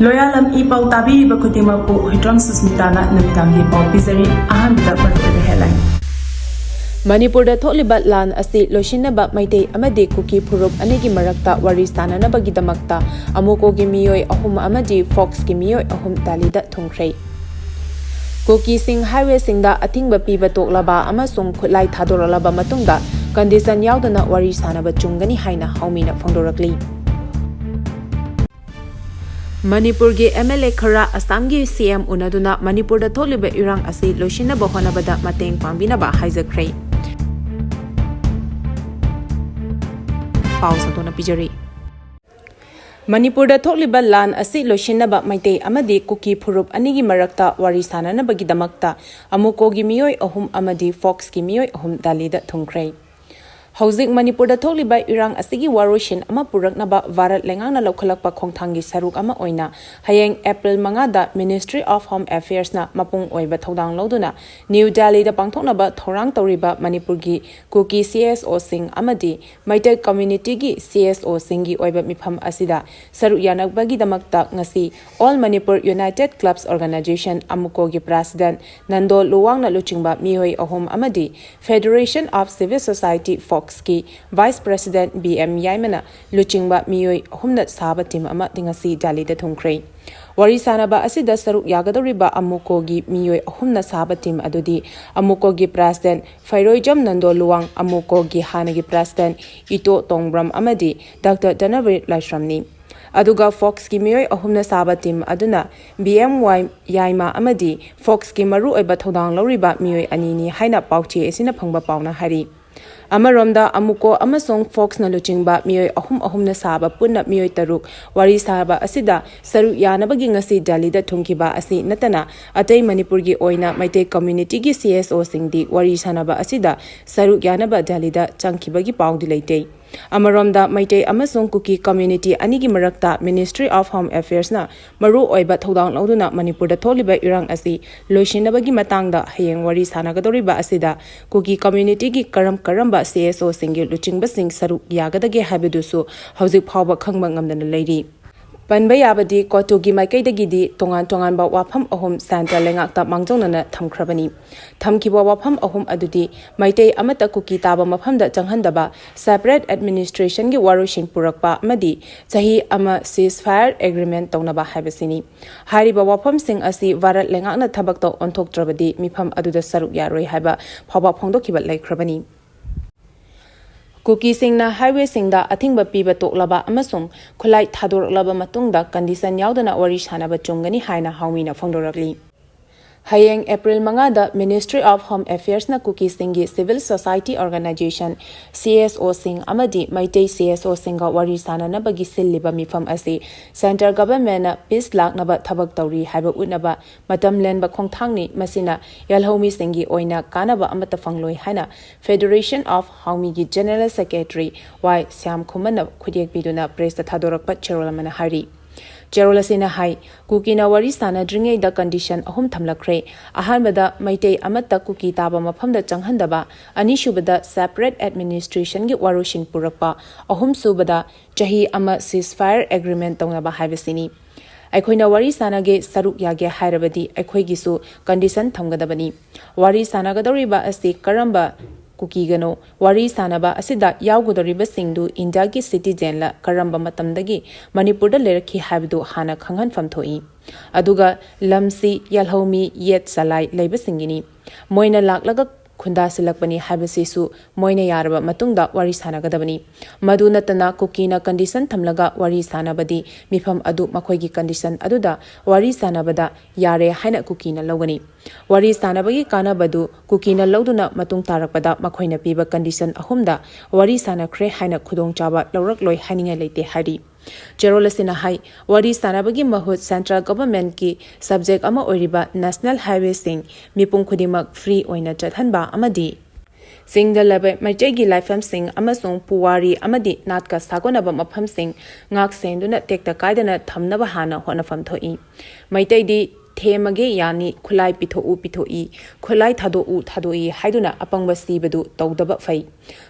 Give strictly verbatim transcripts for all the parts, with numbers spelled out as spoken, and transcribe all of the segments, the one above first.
ꯂꯣꯌꯥꯂꯝ E ꯄꯥꯎ ꯇꯥꯕꯤꯔꯤꯕ ꯈꯨꯗꯤꯡꯃꯛꯄꯨ ꯍꯨꯏꯗ꯭ꯔꯣꯝ ꯁꯨꯁꯃꯤꯇꯥꯅ ꯅꯨꯃꯤꯗꯥꯡꯒꯤ ꯄꯥꯎ ꯄꯤꯖꯔꯤ꯫ ꯑꯍꯥꯟꯕꯗ ꯃꯔꯨꯑꯣꯏꯕ headline꯫ ꯃꯅꯤꯄꯨꯔꯗ ꯊꯣꯛꯂꯤꯕ ꯂꯥꯟ ꯑꯁꯤ ꯂꯣꯏꯁꯤꯟꯅꯕ ꯃꯩꯇꯩ ꯑꯃꯗꯤ ꯀꯨꯀꯤ ꯐꯨꯔꯨꯞ ꯑꯅꯤꯒꯤ ꯃꯔꯛꯇ ꯋꯥꯔꯤ ꯁꯥꯅꯅꯕꯒꯤꯗꯃꯛꯇ ꯑꯃꯨꯀꯣꯒꯤ ꯃꯤꯑꯣꯏ ꯑꯍꯨꯝ ꯑꯃꯗꯤ ꯐꯣꯛꯁꯀꯤ ꯃꯤꯑꯣꯏ ꯑꯍꯨꯝ ꯗꯥꯂꯤꯗ ꯊꯨꯡꯈ꯭ꯔꯦ꯫ ꯀꯨꯀꯤꯁꯤꯡ highwayꯁꯤꯡꯗ ꯑꯊꯤꯡꯕ ꯄꯤꯕ ꯇꯣꯛꯂꯕ ꯑꯃꯁꯨꯡ ꯈꯨꯠꯂꯥꯏ ꯊꯥꯗꯣꯔꯛꯂꯕ ꯃꯇꯨꯡꯗ condition ꯌꯥꯎꯗꯅ ꯋꯥꯔꯤ ꯁꯥꯅꯕ ꯆꯨꯝꯒꯅꯤ ꯍꯥꯏꯅ ꯍꯥꯎꯃꯤꯅ ꯐꯣꯡꯗꯣꯔꯛꯂꯤ꯫ ꯃꯅꯤꯄꯨꯔꯒꯤ MLA ꯈꯔ ꯑꯁꯥꯝꯒꯤ CM ꯎꯅꯗꯨꯅ ꯃꯅꯤꯄꯨꯔꯗ ꯊꯣꯛꯂꯤꯕ ꯏꯔꯥꯡ ꯑꯁꯤ ꯂꯣꯏꯁꯤꯟꯅꯕ ꯍꯣꯠꯅꯕꯗ ꯃꯇꯦꯡ ꯄꯥꯡꯕꯤꯅꯕ ꯍꯥꯏꯖꯈ꯭ꯔꯦ꯫ ꯄꯥꯎ ꯁꯟꯗꯣꯛꯅ ꯄꯤꯖꯔꯤ꯫ ꯃꯅꯤꯄꯨꯔꯗ ꯊꯣꯛꯂꯤꯕ ꯂꯥꯟ ꯑꯁꯤ ꯂꯣꯏꯁꯤꯟꯅꯕ ꯃꯩꯇꯩ ꯑꯃꯗꯤ ꯀꯨꯀꯤ ꯐꯨꯔꯨꯞ ꯑꯅꯤꯒꯤ ꯃꯔꯛꯇ ꯋꯥꯔꯤ ꯁꯥꯅꯅꯕꯒꯤꯗꯃꯛꯇ ꯑꯃꯨꯀꯣꯒꯤ ꯃꯤꯑꯣꯏ ꯑꯍꯨꯝ ꯑꯃꯗꯤ ꯐꯣꯛꯁꯀꯤ ꯃꯤꯑꯣꯏ ꯑꯍꯨꯝ ꯗꯥꯂꯤꯗ ꯊꯨꯡꯈ꯭ꯔꯦ꯫ ꯍꯧꯖꯤꯛ ꯃꯅꯤꯄꯨꯔꯗ ꯊꯣꯛꯂꯤꯕ ꯏꯔꯥꯡ ꯑꯁꯤꯒꯤ ꯋꯥꯔꯣꯏꯁꯤꯟ ꯑꯃ ꯄꯨꯔꯛꯅꯕ ꯚꯥꯔꯠ ꯂꯩꯉꯥꯛꯅ ꯂꯧꯈꯠꯂꯛꯄ ꯈꯣꯡꯊꯥꯡꯒꯤ ꯁꯔꯨꯛ ꯑꯃ ꯑꯣꯏꯅ ꯍꯌꯦꯡ April ꯃꯉꯥꯗ Ministry of Home Affairsꯅ ꯃꯄꯨꯡ ꯑꯣꯏꯕ ꯊꯧꯗꯥꯡ ꯂꯧꯗꯨꯅ ꯅ꯭ꯌꯨ ꯗꯦꯜꯂꯤꯗ ꯄꯥꯡꯊꯣꯛꯅꯕ ꯊꯧꯔꯥꯡ ꯇꯧꯔꯤꯕ ꯃꯅꯤꯄꯨꯔꯒꯤ ꯀꯨꯀꯤ CSOꯁꯤꯡ ꯑꯃꯗꯤ ꯃꯩꯇꯩ communityꯒꯤ CSOꯁꯤꯡꯒꯤ ꯑꯣꯏꯕ ꯃꯤꯐꯝ ꯑꯁꯤꯗ ꯁꯔꯨꯛ ꯌꯥꯅꯕꯒꯤꯗꯃꯛꯇ ꯉꯁꯤ All Manipur United Clubs Organisation ꯑꯃꯨꯀꯣꯒꯤ President Nando ꯂꯨꯋꯥꯡꯅ ꯂꯨꯆꯤꯡꯕ ꯃꯤꯑꯣꯏ ꯑꯍꯨꯝ ꯑꯃꯗꯤ Federation of Civil Society ꯐꯣꯛꯁꯀꯤ Vice President ꯕꯤ ꯑꯦꯝ ꯌꯥꯏꯃꯅ ꯂꯨꯆꯤꯡꯕ ꯃꯤꯑꯣꯏ ꯑꯍꯨꯝꯅ ꯁꯥꯕ team ꯑꯃ ꯉꯁꯤ ꯗꯦꯜꯂꯤꯗ ꯊꯨꯡꯈ꯭ꯔꯦ꯫ ꯋꯥꯔꯤ ꯁꯥꯅꯕ ꯑꯁꯤꯗ ꯁꯔꯨꯛ ꯌꯥꯒꯗꯧꯔꯤꯕ ꯑꯃꯨꯀꯣꯒꯤ ꯃꯤꯑꯣꯏ ꯑꯍꯨꯝꯅ ꯁꯥꯕ team ꯑꯗꯨꯗꯤ ꯑꯃꯨꯀꯣꯒꯤ President ꯐꯩꯔꯣꯏꯖꯝ ꯅꯟꯗꯣ ꯂꯨꯋꯥꯡ, ꯑꯃꯨꯀꯣꯒꯤ ꯍꯥꯟꯅꯒꯤ President ꯏꯇꯣ ꯇꯣꯡꯕ꯭ꯔꯝ ꯑꯃꯗꯤ Doctor ꯙꯅꯕꯤꯔ ꯂꯥꯏꯁ꯭ꯔꯝꯅꯤ꯫ ꯑꯗꯨꯒ ꯐꯣꯛꯁꯀꯤ ꯃꯤꯑꯣꯏ ꯑꯍꯨꯝꯅ ꯁꯥꯕ team ꯑꯗꯨꯅ ꯕꯤ ꯑꯦꯝ ꯋꯥꯏ ꯌꯥꯏꯃ ꯑꯃꯗꯤ ꯐꯣꯛꯁꯀꯤ ꯃꯔꯨꯑꯣꯏꯕ ꯊꯧꯗꯥꯡ ꯂꯧꯔꯤꯕ ꯃꯤꯑꯣꯏ ꯑꯅꯤꯅꯤ ꯍꯥꯏꯅ ꯄꯥꯎꯆꯦ ꯑꯁꯤꯅ ꯐꯪꯕ ꯄꯥꯎꯅ ꯍꯥꯏꯔꯤ꯫ ꯑꯃꯔꯣꯝꯗ ꯑꯃꯨꯀꯣ ꯑꯃꯁꯨꯡ ꯐꯣꯛꯁꯅ ꯂꯨꯆꯤꯡꯕ ꯃꯤꯑꯣꯏ ꯑꯍꯨꯝ ꯑꯍꯨꯝꯅ ꯁꯥꯕ ꯄꯨꯟꯅ ꯃꯤꯑꯣꯏ ꯇꯔꯨꯛ ꯋꯥꯔꯤ ꯁꯥꯕ ꯑꯁꯤꯗ ꯁꯔꯨꯛ ꯌꯥꯅꯕꯒꯤ ꯉꯁꯤ ꯗꯦꯜꯂꯤꯗ ꯊꯨꯡꯈꯤꯕ ꯑꯁꯤ ꯅꯠꯇꯅ ꯑꯇꯩ ꯃꯅꯤꯄꯨꯔꯒꯤ ꯑꯣꯏꯅ ꯃꯩꯇꯩ communityꯒꯤ CSOꯁꯤꯡꯗꯤ ꯋꯥꯔꯤ ꯁꯥꯅꯕ ꯑꯁꯤꯗ ꯁꯔꯨꯛ ꯌꯥꯅꯕ ꯗꯦꯜꯂꯤꯗ ꯆꯪꯈꯤꯕꯒꯤ ꯄꯥꯎꯗꯤ ꯂꯩꯇꯦ꯫ ꯑꯃꯔꯣꯝꯗ ꯃꯩꯇꯩ ꯑꯃꯁꯨꯡ ꯀꯨꯀꯤ community ꯑꯅꯤꯒꯤ ꯃꯔꯛꯇ Ministry of Home Affairsꯅ ꯃꯔꯨ ꯑꯣꯏꯕ ꯊꯧꯗꯥꯡ ꯂꯧꯗꯨꯅ ꯃꯅꯤꯄꯨꯔꯗ ꯊꯣꯛꯂꯤꯕ ꯏꯔꯥꯡ ꯑꯁꯤ ꯂꯣꯏꯁꯤꯟꯅꯕꯒꯤ ꯃꯇꯥꯡꯗ ꯍꯌꯦꯡ ꯋꯥꯔꯤ ꯁꯥꯟꯅꯒꯗꯧꯔꯤꯕ ꯑꯁꯤꯗ ꯀꯨꯀꯤ communityꯒꯤ ꯀꯔꯝ ꯀꯔꯝꯕ CSOꯁꯤꯡꯒꯤ ꯂꯨꯆꯤꯡꯕꯁꯤꯡ ꯁꯔꯨꯛ ꯌꯥꯒꯗꯒꯦ ꯍꯥꯏꯕꯗꯨꯁꯨ ꯍꯧꯖꯤꯛ ꯐꯥꯎꯕ ꯈꯪꯕ ꯉꯝꯗꯅ ꯂꯩꯔꯤ꯫ ꯄꯟꯕ ꯌꯥꯕꯗꯤ, ꯀꯣꯇꯨꯒꯤ ꯃꯥꯏꯀꯩꯗꯒꯤꯗꯤ ꯇꯣꯉꯥꯟ ꯇꯣꯉꯥꯟꯕ ꯋꯥꯐꯝ ꯑꯍꯨꯝ ꯁꯦꯟꯇ꯭ꯔ ꯂꯩꯉꯥꯛꯇ ꯃꯥꯡꯖꯧꯅꯅ ꯊꯝꯈ꯭ꯔꯕꯅꯤ꯫ ꯊꯝꯈꯤꯕ ꯋꯥꯐꯝ ꯑꯍꯨꯝ ꯑꯗꯨꯗꯤ ꯃꯩꯇꯩ ꯑꯃꯠꯇ ꯀꯨꯀꯤ ꯇꯥꯕ ꯃꯐꯝꯗ ꯆꯪꯍꯟꯗꯕ, separate administrationꯒꯤ ꯋꯥꯔꯣꯏꯁꯤꯟ ꯄꯨꯔꯛꯄ ꯑꯃꯗꯤ ꯆꯍꯤ ꯑꯃ ceasefire agreement ꯇꯧꯅꯕ ꯍꯥꯏꯕꯁꯤꯅꯤ꯫ ꯍꯥꯏꯔꯤꯕ ꯋꯥꯐꯝꯁꯤꯡ ꯑꯁꯤ ꯚꯥꯔꯠ ꯂꯩꯉꯥꯛꯅ ꯊꯕꯛꯇ ꯑꯣꯟꯊꯣꯛꯇ꯭ꯔꯕꯗꯤ ꯃꯤꯐꯝ ꯑꯗꯨꯗ ꯁꯔꯨꯛ ꯌꯥꯔꯣꯏ ꯍꯥꯏꯕ ꯐꯥꯎꯕ ꯐꯣꯡꯗꯣꯛꯈꯤꯕ ꯂꯩꯈ꯭ꯔꯕꯅꯤ꯫ ꯀꯨꯀꯤꯁꯤꯡꯅ highwayꯁꯤꯡꯗ ꯑꯊꯤꯡꯕ ꯄꯤꯕ ꯇꯣꯛꯂꯕ ꯑꯃꯁꯨꯡ ꯈꯨꯠꯂꯥꯏ ꯊꯥꯗꯣꯔꯛꯂꯕ ꯃꯇꯨꯡꯗ condition ꯌꯥꯎꯗꯅ ꯋꯥꯔꯤ ꯁꯥꯅꯕ ꯆꯨꯝꯒꯅꯤ ꯍꯥꯏꯅ ꯍꯥꯎꯃꯤꯅ ꯐꯣꯡꯗꯣꯔꯛꯂꯤ꯫ ꯍꯌꯦꯡ April ꯃꯉꯥꯗ Ministry of Home Affairsꯅ ꯀꯨꯀꯤꯁꯤꯡꯒꯤ civil society organization, CSOꯁꯤꯡ ꯑꯃꯗꯤ ꯃꯩꯇꯩ CSOꯁꯤꯡꯒ ꯋꯥꯔꯤ ꯁꯥꯅꯅꯕꯒꯤ ꯁꯤꯜꯂꯤꯕ ꯃꯤꯐꯝ ꯑꯁꯤ centre governmentꯅ peace ꯂꯥꯛꯅꯕ ꯊꯕꯛ ꯇꯧꯔꯤ ꯍꯥꯏꯕ ꯎꯠꯅꯕ ꯃꯇꯝ ꯂꯦꯟꯕ ꯈꯣꯡꯊꯥꯡꯅꯤ꯫ ꯃꯁꯤꯅ ꯌꯥꯜꯍꯧꯃꯤꯁꯤꯡꯒꯤ ꯑꯣꯏꯅ ꯀꯥꯟꯅꯕ ꯑꯃꯠꯇ ꯐꯪꯂꯣꯏ ꯍꯥꯏꯅ Federation of Haomiꯒꯤ General Secretary ꯋꯥꯏ ꯁ꯭ꯌꯥꯝ ꯈꯨꯃꯟꯅ ꯈꯨꯠꯌꯦꯛ ꯄꯤꯗꯨꯅ pressꯇ ꯊꯥꯗꯣꯔꯛꯄ ꯆꯦꯔꯣꯜ ꯑꯃꯅ ꯍꯥꯏꯔꯤ꯫ ꯆꯦꯔꯣꯜ ꯑꯁꯤꯅ ꯍꯥꯏ, ꯀꯨꯀꯤꯅ ꯋꯥꯔꯤ ꯁꯥꯅꯗ꯭ꯔꯤꯉꯩꯗ condition ꯑꯍꯨꯝ ꯊꯝꯂꯛꯈ꯭ꯔꯦ꯫ ꯑꯍꯥꯟꯕꯗ, ꯃꯩꯇꯩ ꯑꯃꯠꯇ ꯀꯨꯀꯤ ꯇꯥꯕ ꯃꯐꯝꯗ ꯆꯪꯍꯟꯗꯕ, ꯑꯅꯤꯁꯨꯕꯗ, separate administrationꯒꯤ ꯋꯥꯔꯣꯏꯁꯤꯟ ꯄꯨꯔꯛꯄ, ꯑꯍꯨꯝꯁꯨꯕꯗ, ꯆꯍꯤ ꯑꯃ ceasefire agreement ꯇꯧꯅꯕ ꯍꯥꯏꯕꯁꯤꯅꯤ꯫ ꯑꯩꯈꯣꯏꯅ ꯋꯥꯔꯤ ꯁꯥꯅꯒꯦ, ꯁꯔꯨꯛ ꯌꯥꯒꯦ ꯍꯥꯏꯔꯕꯗꯤ ꯑꯩꯈꯣꯏꯒꯤꯁꯨ condition ꯊꯝꯒꯗꯕꯅꯤ꯫ ꯋꯥꯔꯤ ꯁꯥꯅꯒꯗꯧꯔꯤꯕ ꯑꯁꯤ ꯀꯔꯝꯕ ꯀꯨꯀꯤꯒꯅꯣ? ꯋꯥꯔꯤ ꯁꯥꯅꯕ ꯑꯁꯤꯗ ꯌꯥꯎꯒꯗꯧꯔꯤꯕꯁꯤꯡꯗꯨ ꯏꯟꯗꯤꯌꯥꯒꯤ citizenꯂ, ꯀꯔꯝꯕ ꯃꯇꯝꯗꯒꯤ ꯃꯅꯤꯄꯨꯔꯗ ꯂꯩꯔꯛꯈꯤ ꯍꯥꯏꯕꯗꯨ ꯍꯥꯟꯅ ꯈꯪꯍꯟꯐꯝ ꯊꯣꯛꯏ꯫ ꯑꯗꯨꯒ ꯂꯝꯁꯤ ꯌꯥꯜꯍꯧꯃꯤ ꯌꯦꯠ ꯆꯂꯥꯏ ꯂꯩꯕꯁꯤꯡꯒꯤꯅꯤ꯫ ꯃꯣꯏꯅ ꯂꯥꯛꯂꯒ ꯈꯨꯟꯗꯥꯁꯤꯜꯂꯛꯄꯅꯤ ꯍꯥꯏꯕꯁꯤꯁꯨ ꯃꯣꯏꯅ ꯌꯥꯔꯕ ꯃꯇꯨꯡꯗ ꯋꯥꯔꯤ ꯁꯥꯅꯒꯗꯕꯅꯤ꯫ ꯃꯗꯨ ꯅꯠꯇꯅ ꯀꯨꯀꯤꯅ condition ꯊꯝꯂꯒ ꯋꯥꯔꯤ ꯁꯥꯅꯕꯗꯤ ꯃꯤꯐꯝ ꯑꯗꯨ ꯃꯈꯣꯏꯒꯤ condition ꯑꯗꯨꯗ ꯋꯥꯔꯤ ꯁꯥꯅꯕꯗ ꯌꯥꯔꯦ ꯍꯥꯏꯅ ꯀꯨꯀꯤꯅ ꯂꯧꯒꯅꯤ꯫ ꯋꯥꯔꯤ ꯁꯥꯅꯕꯒꯤ ꯀꯥꯟꯅꯕꯗꯨ ꯀꯨꯀꯤꯅ ꯂꯧꯗꯨꯅ ꯃꯇꯨꯡ ꯇꯥꯔꯛꯄꯗ ꯃꯈꯣꯏꯅ ꯄꯤꯕ condition ꯑꯍꯨꯝꯗ ꯋꯥꯔꯤ ꯁꯥꯅꯈ꯭ꯔꯦ ꯍꯥꯏꯅ ꯈꯨꯗꯣꯡꯆꯥꯕ ꯂꯧꯔꯛꯂꯣꯏ ꯍꯥꯏꯅꯤꯡꯉꯥꯏ ꯂꯩꯇꯦ ꯍꯥꯏꯔꯤ꯫ ꯆꯦꯔꯣꯜ ꯑꯁꯤꯅ ꯍꯥꯏ, ꯋꯥꯔꯤ ꯁꯥꯅꯕꯒꯤ ꯃꯍꯨꯠ central governmentꯀꯤ subject ꯑꯃ ꯑꯣꯏꯔꯤꯕ national highwayꯁꯤꯡ ꯃꯤꯄꯨꯝ ꯈꯨꯗꯤꯡꯃꯛ free ꯑꯣꯏꯅ ꯆꯠꯍꯟꯕ ꯑꯃꯗꯤ ꯆꯤꯡꯗ ꯂꯩꯕ ꯃꯩꯇꯩꯒꯤ ꯂꯥꯏꯐꯝꯁꯤꯡ ꯑꯃꯁꯨꯡ ꯄꯨꯋꯥꯔꯤ ꯑꯃꯗꯤ ꯅꯥꯠꯀ ꯁꯥꯒꯣꯟꯅꯕ ꯃꯐꯝꯁꯤꯡ ꯉꯥꯛ ꯁꯦꯟꯗꯨꯅ ꯇꯦꯛꯇ ꯀꯥꯏꯗꯅ ꯊꯝꯅꯕ ꯍꯥꯟꯅ ꯍꯣꯠꯅꯐꯝ ꯊꯣꯛꯏ꯫ ꯃꯩꯇꯩꯗꯤ ꯊꯦꯝꯃꯒꯦ ꯌꯥꯅꯤ, ꯈꯨꯠꯂꯥꯏ ꯄꯤꯊꯣꯛꯎ ꯄꯤꯊꯣꯛꯏ, ꯈꯨꯠꯂꯥꯏ ꯊꯥꯗꯣꯛꯎ ꯊꯥꯗꯣꯛꯏ ꯍꯥꯏꯗꯨꯅ ꯑꯄꯪꯕ ꯁꯤꯕꯗꯨ ꯇꯧꯗꯕ ꯐꯩ꯫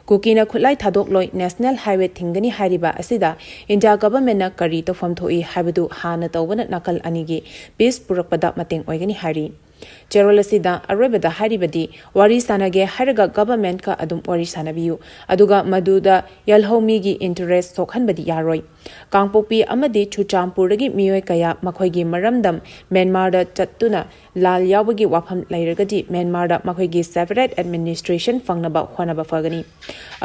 ꯀꯨꯀꯤꯅ ꯈꯨꯠꯂꯥꯏ ꯊꯥꯗꯣꯛꯂꯣꯏ, ꯅꯦꯁꯅꯦꯜ ꯍꯥꯏꯋꯦ ꯊꯤꯡꯒꯅꯤ ꯍꯥꯏꯔꯤꯕ ꯑꯁꯤꯗ ꯏꯟꯗꯤꯌꯥ ꯒꯚꯔꯟꯃꯦꯟꯠꯅ ꯀꯔꯤ ꯇꯧꯐꯝ ꯊꯣꯛꯏ ꯍꯥꯏꯕꯗꯨ ꯍꯥꯟꯅ ꯇꯧꯕꯅ ꯅꯥꯀꯜ ꯑꯅꯤꯒꯤ ꯄꯤꯁ ꯄꯨꯔꯛꯄꯗ ꯃꯇꯦꯡ ꯑꯣꯏꯒꯅꯤ ꯍꯥꯏꯔꯤ꯫ ꯆꯦꯔꯣꯜ ꯑꯁꯤꯗ ꯑꯔꯣꯏꯕꯗ ꯍꯥꯏꯔꯤꯕꯗꯤ, ꯋꯥꯔꯤ ꯁꯥꯟꯅꯒꯦ ꯍꯥꯏꯔꯒ ꯒꯚꯔꯟꯃꯦꯟꯠꯀ ꯑꯗꯨꯝ ꯋꯥꯔꯤ ꯁꯥꯟꯅꯕꯤꯌꯨ, ꯑꯗꯨꯒ ꯃꯗꯨꯗ ꯌꯦꯜꯍꯧꯃꯤꯒꯤ ꯏꯟꯇꯔꯦꯁ ꯁꯣꯛꯍꯟꯕꯗꯤ ꯌꯥꯔꯣꯏ꯫ ꯀꯥꯡꯄꯣꯛꯄꯤ ꯑꯃꯗꯤ ꯆꯨꯔꯆꯥꯟꯄꯨꯔꯗꯒꯤ ꯃꯤꯑꯣꯏ ꯀꯌꯥ ꯃꯈꯣꯏꯒꯤ ꯃꯔꯝꯗꯝ ꯃ꯭ꯌꯥꯟꯃꯥꯔꯗ ꯆꯠꯇꯨꯅ ꯂꯥꯜ ꯌꯥꯎꯕꯒꯤ ꯋꯥꯐꯝ ꯂꯩꯔꯒꯗꯤ ꯃ꯭ꯌꯥꯟꯃꯥꯔꯗ ꯃꯈꯣꯏꯒꯤ ꯁꯦꯄꯔꯦꯠ ꯑꯦꯗꯃꯤꯅꯤꯁꯇ꯭ꯔꯦꯁꯟ ꯐꯪꯅꯕ ꯍꯣꯠꯅꯕ ꯐꯒꯅꯤ꯫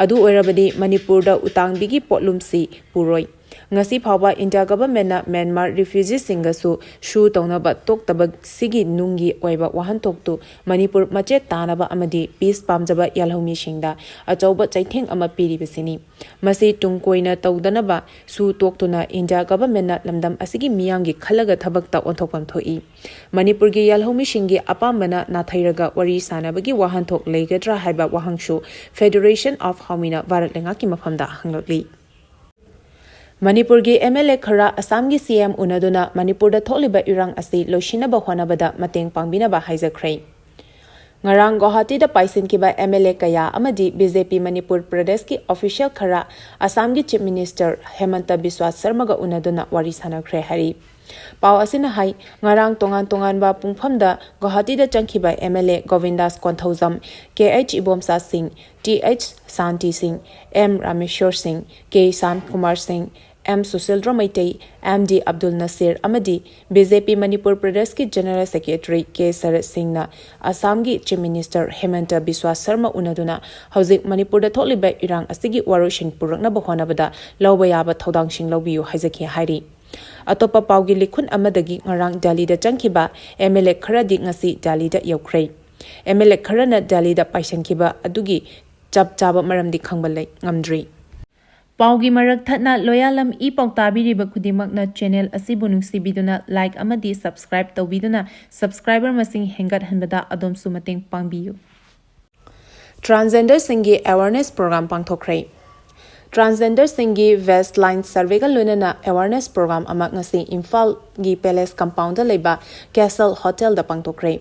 ꯑꯗꯨ ꯑꯣꯏꯔꯕꯗꯤ ꯃꯅꯤꯄꯨꯔꯗ ꯎꯇꯥꯡꯕꯤꯒꯤ ꯄꯣꯠꯂꯨꯝꯁꯤ ꯄꯨꯔꯣꯏ꯫ ꯉꯁꯤ ꯐꯥꯎꯕ ꯏꯟꯗꯤꯌꯥ ꯒꯚꯔꯟꯃꯦꯟꯠꯅ ꯃ꯭ꯌꯥꯟꯃꯥꯔ ꯔꯤꯐ꯭ꯌꯨꯖꯤꯁꯤꯡꯒꯁꯨ ꯁꯨ ꯇꯧꯅꯕ ꯇꯣꯛꯇꯕꯁꯤꯒꯤ ꯅꯨꯡꯒꯤ ꯑꯣꯏꯕ ꯋꯥꯍꯟꯊꯣꯛꯇꯨ ꯃꯅꯤꯄꯨꯔ ꯃꯆꯦꯠ ꯇꯥꯅꯕ ꯑꯃꯗꯤ ꯄꯤꯁ ꯄꯥꯝꯖꯕ ꯌꯦꯜꯍꯧꯃꯤꯁꯤꯡꯗ ꯑꯆꯧꯕ ꯆꯩꯊꯦꯡ ꯑꯃ ꯄꯤꯔꯤꯕꯁꯤꯅꯤ꯫ ꯃꯁꯤ ꯇꯨꯡ ꯀꯣꯏꯅ ꯇꯧꯗꯅꯕ ꯁꯨ ꯇꯣꯛꯇꯨꯅ ꯏꯟꯗꯤꯌꯥ ꯒꯚꯔꯟꯃꯦꯟꯠꯅ ꯂꯝꯗꯝ ꯑꯁꯤꯒꯤ ꯃꯤꯌꯥꯝꯒꯤ ꯈꯜꯂꯒ ꯊꯕꯛꯇ ꯑꯣꯟꯊꯣꯛꯐꯝ ꯊꯣꯛꯏ꯫ ꯃꯅꯤꯄꯨꯔꯒꯤ ꯌꯦꯜꯍꯧꯃꯤꯁꯤꯡꯒꯤ ꯑꯄꯥꯝꯕꯅ ꯅꯥꯊꯩꯔꯒ ꯋꯥꯔꯤ ꯁꯥꯅꯕꯒꯤ ꯋꯥꯍꯟꯊꯣꯛ ꯂꯩꯒꯗ꯭ꯔꯥ ꯍꯥꯏꯕ ꯋꯥꯍꯪꯁꯨ ꯐꯦꯗꯔꯦꯁꯟ ꯑꯣꯐ ꯍꯥꯎꯃꯤꯅ ꯚꯥꯔꯠ ꯂꯩꯉꯥꯛꯀꯤ ꯃꯐꯝꯗ ꯍꯪꯂꯛꯂꯤ꯫ ꯃꯅꯤꯄꯨꯔꯒꯤ ꯑꯦꯝ ꯑꯦꯜ ꯑꯦ ꯈꯔ ꯑꯁꯥꯝꯒꯤ ꯁꯤ ꯑꯦꯝ ꯎꯅꯗꯨꯅ ꯃꯅꯤꯄꯨꯔꯗ ꯊꯣꯛꯂꯤꯕ ꯏꯔꯥꯡ ꯑꯁꯤ ꯂꯣꯏꯁꯤꯟꯅꯕ ꯍꯣꯠꯅꯕꯗ ꯃꯇꯦꯡ ꯄꯥꯡꯕꯤꯅꯕ ꯍꯥꯏꯖꯈ꯭ꯔꯦ꯫ ꯉꯔꯥꯡ ꯒꯨꯋꯥꯍꯥꯇꯤꯗ ꯄꯥꯏꯁꯤꯟꯈꯤꯕ ꯑꯦꯝ ꯑꯦꯜ ꯑꯦ ꯀꯌꯥ ꯑꯃꯗꯤ ꯕꯤ ꯖꯦ ꯄꯤ ꯃꯅꯤꯄꯨꯔ ꯄ꯭ꯔꯗꯦꯁꯀꯤ ꯑꯣꯐꯤꯁꯤꯌꯦꯜ ꯈꯔ ꯑꯁꯥꯝꯒꯤ ꯆꯤꯐ ꯃꯤꯅꯤꯁꯇꯔ ꯍꯦꯃꯟꯇ ꯕꯤꯁ꯭ꯋꯥ ꯁꯔꯃꯒ ꯎꯅꯗꯨꯅ ꯋꯥꯔꯤ ꯁꯥꯟꯅꯈ꯭ꯔꯦ ꯍꯥꯏꯔꯤ꯫ ꯄꯥꯎ ꯑꯁꯤꯅ ꯍꯥꯏ, ꯉꯔꯥꯡ ꯇꯣꯉꯥꯟ ꯇꯣꯉꯥꯟꯕ ꯄꯨꯡꯐꯝꯗ ꯒꯨꯋꯥꯍꯥꯇꯤꯗ ꯆꯪꯈꯤꯕ M L A Govindas Konthoujam, K H Ibomcha Singh, T H ꯁꯥꯟꯇꯤ ꯁꯤꯡ, ꯑꯦꯝ ꯔꯥꯃꯦꯁ꯭ꯋꯔ ꯁꯤꯡ, K Shyamkumar Singh, M Susindro Meitei, M D Abdul Nasir ꯑꯃꯗꯤ ꯕꯤ ꯖꯦ ꯄꯤ ꯃꯅꯤꯄꯨꯔ ꯄ꯭ꯔꯗꯦꯁꯀꯤ ꯖꯦꯅꯔꯦꯜ ꯁꯦꯀ꯭ꯔꯦꯇꯔꯤ ꯀꯦ ꯁꯔꯠ ꯁꯤꯡꯅ ꯑꯁꯥꯝꯒꯤ ꯆꯤꯐ ꯃꯤꯅꯤꯁꯇꯔ ꯍꯦꯃꯟꯇ ꯕꯤꯁ꯭ꯋꯥ ꯁꯔꯃ ꯎꯅꯗꯨꯅ ꯍꯧꯖꯤꯛ ꯃꯅꯤꯄꯨꯔꯗ ꯊꯣꯛꯂꯤꯕ ꯏꯔꯥꯡ ꯑꯁꯤꯒꯤ ꯋꯥꯔꯣꯏꯁꯤꯟ ꯄꯨꯔꯛꯅꯕ ꯍꯣꯠꯅꯕꯗ ꯂꯧꯕ ꯌꯥꯕ ꯊꯧꯗꯥꯡꯁꯤꯡ ꯂꯧꯕꯤꯌꯨ ꯍꯥꯏꯖꯈꯤ ꯍꯥꯏꯔꯤ꯫ ꯑꯇꯣꯞꯄ ꯄꯥꯎꯒꯤ ꯂꯤꯈꯨꯟ ꯑꯃꯗꯒꯤ ꯉꯔꯥꯡ ꯗꯦꯜꯂꯤꯗ ꯆꯪꯈꯤꯕ ꯑꯦꯝ ꯑꯦꯜ ꯑꯦ ꯈꯔꯗꯤ ꯉꯁꯤ ꯗꯦꯜꯂꯤꯗ ꯌꯧꯈ꯭ꯔꯦ꯫ ꯑꯦꯝ ꯑꯦꯜ ꯑꯦ ꯈꯔꯅ ꯗꯦꯜꯂꯤꯗ ꯄꯥꯏꯁꯤꯟꯈꯤꯕ ꯑꯗꯨꯒꯤ ꯆꯞ ꯆꯥꯕ ꯃꯔꯝꯗꯤ ꯈꯪꯕ ꯂꯩ-, ꯉꯝꯗ꯭ꯔꯤ꯫ ꯄꯥꯎꯒꯤ ꯃꯔꯛ ꯊꯠꯅ ꯂꯣꯌꯥꯂꯝ ꯏ ꯄꯥꯎ ꯇꯥꯕꯤꯔꯤꯕ ꯈꯨꯗꯤꯡꯃꯛꯅ ꯆꯦꯅꯦꯜ ꯑꯁꯤꯕꯨ ꯅꯨꯡꯁꯤꯕꯤꯗꯨꯅ ꯂꯥꯏꯛ ꯑꯃꯗꯤ ꯁꯕꯁꯀ꯭ꯔꯥꯏꯕ ꯇꯧꯕꯤꯗꯨꯅ ꯁꯕꯁꯀ꯭ꯔꯥꯏꯕꯔ ꯃꯁꯤꯡ ꯍꯦꯟꯒꯠꯍꯟꯕꯗ ꯑꯗꯣꯝꯁꯨ ꯃꯇꯦꯡ ꯄꯥꯡꯕꯤꯌꯨ꯫ ꯇ꯭ꯔꯥꯟꯁꯖꯦꯟꯗꯔꯁꯤꯡꯒꯤ ꯑꯦꯋꯥꯔꯅꯦꯁ ꯄ꯭ꯔꯣꯒ꯭ꯔꯥꯝ ꯄꯥꯡꯊꯣꯛꯈ꯭ꯔꯦ꯫ ꯇ꯭ꯔꯥꯟꯁꯖꯦꯟꯗꯔꯁꯤꯡꯒꯤ ꯋꯦꯁ ꯂꯥꯏꯟ ꯁꯔꯚꯦꯒ ꯂꯣꯏꯅꯅ ꯑꯦꯋꯥꯔꯅꯦꯁ ꯄ꯭ꯔꯣꯒ꯭ꯔꯥꯝ ꯑꯃ ꯉꯁꯤ ꯏꯝꯐꯥꯜꯒꯤ ꯄꯦꯂꯦꯁ ꯀꯝꯄꯥꯎꯟꯗ ꯂꯩꯕ ꯀꯦꯁꯜ ꯍꯣꯇꯦꯜꯗ ꯄꯥꯡꯊꯣꯛꯈ꯭ꯔꯦ꯫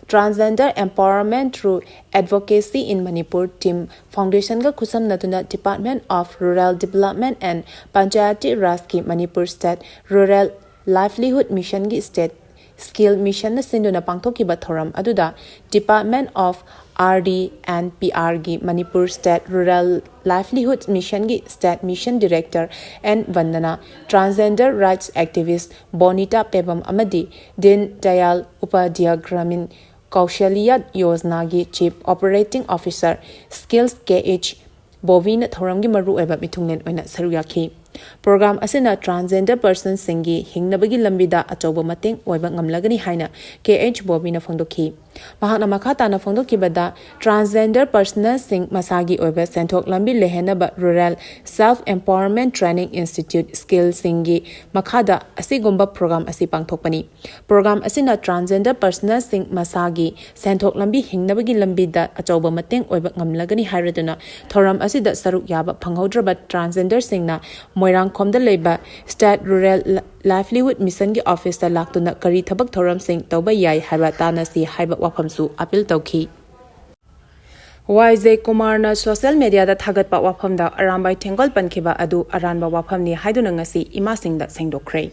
Transgender empowerment through advocacy in Manipur team ꯐꯥꯎꯟꯗꯦꯁꯟꯒ ꯈꯨꯠꯁꯝꯅꯗꯨꯅ Department of Rural Development and Panchayati Rajꯀꯤ ꯃꯅꯤꯄꯨꯔ ꯁ꯭ꯇꯦꯠ ꯔꯨꯔꯦꯜ ꯂꯥꯏꯚꯂꯤꯍꯨꯗ ꯃꯤꯁꯟꯒꯤ ꯁ꯭ꯇꯦꯠ ꯁ꯭ꯀꯤꯜ ꯃꯤꯁꯟꯅ ꯁꯤꯟꯗꯨꯅ ꯄꯥꯡꯊꯣꯛꯈꯤꯕ ꯊꯧꯔꯝ ꯑꯗꯨꯗ Department of R D and P Rꯒꯤ ꯃꯅꯤꯄꯨꯔ ꯁ꯭ꯇꯦꯠ ꯔꯨꯔꯦꯜ ꯂꯥꯏꯚꯂꯤꯍꯨꯗ ꯃꯤꯁꯟꯒꯤ state mission director N Bandana, transgender rights activist Bonita Pebam ꯑꯃꯗꯤ ꯗꯤꯟ ꯗꯌꯥꯜ ꯎꯄꯥꯙ꯭ꯌꯥꯌ ꯒ꯭ꯔꯥꯃꯤꯟ ꯀꯧꯁꯥꯂꯤꯌꯥ ꯌꯣꯖꯅꯥꯒꯤ chief operating officer skills K H ꯕꯣꯕꯤꯅ ꯊꯧꯔꯝꯒꯤ ꯃꯔꯨꯑꯣꯏꯕ ꯃꯤꯊꯨꯡꯂꯦꯟ ꯑꯣꯏꯅ ꯁꯔꯨꯛ ꯌꯥꯈꯤ꯫ ꯄ꯭ꯔꯣꯒ꯭ꯔꯥꯝ ꯑꯁꯤꯅ ꯇ꯭ꯔꯥꯟꯁꯖꯦꯟꯗꯔ ꯄꯔꯁꯟꯁꯤꯡꯒꯤ ꯍꯤꯡꯅꯕꯒꯤ ꯂꯝꯕꯤꯗ ꯑꯆꯧꯕ ꯃꯇꯦꯡ ꯑꯣꯏꯕ ꯉꯝꯂꯒꯅꯤ ꯍꯥꯏꯅ ꯀꯦ ꯑꯩꯆ ꯕꯣꯕꯤꯅ ꯐꯣꯡꯗꯣꯛꯈꯤ꯫ ꯃꯍꯥꯛꯅ ꯃꯈꯥ ꯇꯥꯅ ꯐꯣꯡꯗꯣꯛꯈꯤꯕꯗ, ꯇ꯭ꯔꯥꯟꯁꯖꯦꯟꯗꯔ ꯄꯔꯁꯅꯦꯜꯁꯤꯡ ꯃꯁꯥꯒꯤ ꯑꯣꯏꯕ ꯁꯦꯟꯊꯣꯛ ꯂꯝꯕꯤ ꯂꯩꯍꯟꯅꯕ rural self empowerment training institute ꯁ꯭ꯀꯤꯜꯁꯤꯡꯒꯤ ꯃꯈꯥꯗ ꯑꯁꯤꯒꯨꯝꯕ ꯄ꯭ꯔꯣꯒ꯭ꯔꯥꯝ ꯑꯁꯤ ꯄꯥꯡꯊꯣꯛꯄꯅꯤ꯫ ꯄ꯭ꯔꯣꯒ꯭ꯔꯥꯝ ꯑꯁꯤꯅ ꯇ꯭ꯔꯥꯟꯁꯖꯦꯟꯗꯔ ꯄꯔꯁꯅꯦꯜꯁꯤꯡ ꯃꯁꯥꯒꯤ ꯁꯦꯟꯊꯣꯛ ꯂꯝꯕꯤ ꯍꯤꯡꯅꯕꯒꯤ ꯂꯝꯕꯤꯗ ꯑꯆꯧꯕ ꯃꯇꯦꯡ ꯑꯣꯏꯕ ꯉꯝꯂꯒꯅꯤ ꯍꯥꯏꯔꯗꯨꯅ ꯊꯧꯔꯝ ꯑꯁꯤꯗ ꯁꯔꯨꯛ ꯌꯥꯕ ꯐꯪꯍꯧꯗ꯭ꯔꯕ ꯇ꯭ꯔꯥꯟꯁꯖꯦꯟꯗꯔꯁꯤꯡꯅ ꯃꯣꯏꯔꯥꯡꯈꯣꯝꯗ ꯂꯩꯕ ꯁ꯭ꯇꯦꯠ ꯔꯨꯔꯦꯜ ꯂꯥꯏꯚꯂꯤꯍꯨꯗ ꯃꯤꯁꯟꯒꯤ ꯑꯣꯐꯤꯁꯇ ꯂꯥꯛꯇꯨꯅ ꯀꯔꯤ ꯊꯕꯛ ꯊꯧꯔꯝꯁꯤꯡ ꯇꯧꯕ ꯌꯥꯏ ꯍꯥꯏꯕ ꯇꯥꯟꯅꯁꯤ ꯍꯥꯏꯕ ꯋꯥꯐꯝꯁꯨ ꯑꯄꯤꯜ ꯇꯧꯈꯤ꯫ ꯋꯥꯏ ꯖꯌꯀꯨꯃꯥꯔꯅ ꯁꯣꯁꯤꯌꯦꯜ ꯃꯦꯗꯤꯌꯥꯗ ꯊꯥꯒꯠꯄ ꯋꯥꯐꯝꯗ ꯑꯔꯥꯝꯕꯥꯏ ꯊꯦꯡꯒꯣꯜ ꯄꯟꯈꯤꯕ ꯑꯗꯨ ꯑꯔꯥꯟꯕ ꯋꯥꯐꯝꯅꯤ ꯍꯥꯏꯗꯨꯅ ꯉꯁꯤ ꯏꯃꯥꯁꯤꯡꯗ ꯁꯦꯡꯗꯣꯛꯈ꯭ꯔꯦ꯫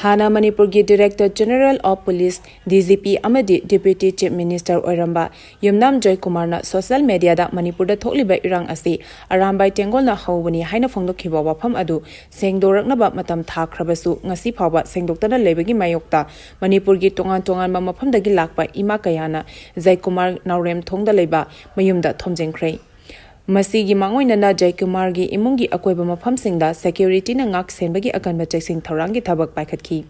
ꯍꯥꯟꯅ ꯃꯅꯤꯄꯨꯔꯒꯤ director general of police, D G P, ꯑꯃꯗꯤ ꯗꯤꯄ꯭ꯌꯨꯇꯤ ꯆꯤꯐ ꯃꯤꯅꯤꯁꯇꯔ ꯑꯣꯏꯔꯝꯕ ꯌꯨꯝꯅꯥꯝ ꯖꯌꯀꯨꯃꯥꯔꯅ ꯁꯣꯁꯤꯌꯦꯜ ꯃꯦꯗꯤꯌꯥꯗ ꯃꯅꯤꯄꯨꯔꯗ ꯊꯣꯛꯂꯤꯕ ꯏꯔꯥꯡ ꯑꯁꯤ ꯑꯔꯥꯝꯕꯥꯏ ꯇꯦꯡꯒꯣꯜꯅ ꯍꯧꯕꯅꯤ ꯍꯥꯏꯅ ꯐꯣꯡꯗꯣꯛꯈꯤꯕ ꯋꯥꯐꯝ ꯑꯗꯨ ꯁꯦꯡꯗꯣꯔꯛꯅꯕ ꯃꯇꯝ ꯊꯥꯈ꯭ꯔꯕꯁꯨ ꯉꯁꯤ ꯐꯥꯎꯕ ꯁꯦꯡꯗꯣꯛꯇꯅ ꯂꯩꯕꯒꯤ ꯃꯥꯌꯣꯛꯇ ꯃꯅꯤꯄꯨꯔꯒꯤ ꯇꯣꯉꯥꯟ ꯇꯣꯉꯥꯟꯕ ꯃꯐꯝꯗꯒꯤ ꯂꯥꯛꯄ ꯏꯃꯥ ꯀꯌꯥꯅ ꯖꯌꯀꯨꯃꯥꯔ ꯅꯥꯎꯔꯦꯝꯊꯣꯡꯗ ꯂꯩꯕ ꯃꯌꯨꯝꯗ ꯊꯣꯝꯖꯤꯟꯈ꯭ꯔꯦ꯫ ꯃꯁꯤꯒꯤ ꯃꯥꯡꯑꯣꯏꯅꯅ ꯖꯌꯀꯨꯃꯥꯔꯒꯤ ꯏꯃꯨꯡꯒꯤ ꯑꯀꯣꯏꯕ ꯃꯐꯝꯁꯤꯡꯗ ꯁꯦꯀ꯭ꯌꯨꯔꯤꯇꯤꯅ ꯉꯥꯛ ꯁꯦꯟꯕꯒꯤ ꯑꯀꯟꯕ ꯆꯦꯛꯁꯤꯟ ꯊꯧꯔꯥꯡꯒꯤ ꯊꯕꯛ ꯄꯥꯏꯈꯠꯈꯤ꯫